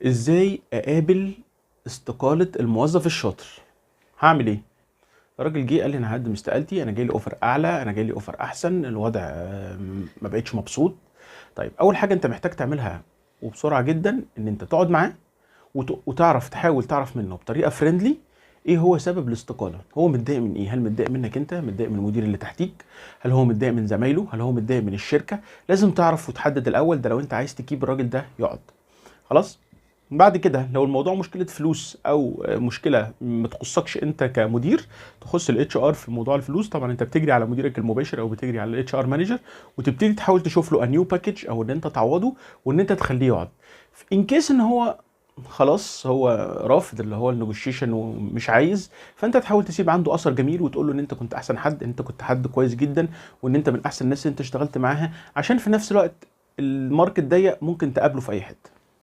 ازاي اقابل استقالة الموظف الشاطر؟ هعمل ايه؟ الراجل جه قال لي انا هقدم استقالتي، انا جاي لي offer اعلى، انا جاي لي offer احسن، الوضع ما بقتش مبسوط. طيب اول حاجة انت محتاج تعملها وبسرعة جدا ان انت تقعد معاه وتعرف، تحاول تعرف منه بطريقة friendly ايه هو سبب الاستقاله. هو متضايق من ايه؟ هل متضايق منك انت؟ متضايق من المدير اللي تحتيك؟ هل هو متضايق من زمايله؟ هل هو متضايق من الشركة؟ لازم تعرف وتحدد الاول ده لو انت عايز ت keep الراجل ده يقعد. خلاص، بعد كده لو الموضوع مشكلة فلوس او مشكلة ما تخصكش انت كمدير، تخص ال HR في موضوع الفلوس، طبعا انت بتجري على مديرك المباشر او بتجري على ال HR manager وتبتدي تحاول تشوف له new package او ان انت تعوضه وان انت تخليه يقعد. in case ان هو خلاص هو رافض اللي هو ال negotiation ومش عايز، فانت تحاول تسيب عنده اثر جميل وتقول له ان انت كنت احسن حد، انت كنت حد كويس جدا، وان انت من احسن الناس اللي انت اشتغلت معاها، عشان في نفس الوقت ال market ضيق ممكن تقابله في اي حتة.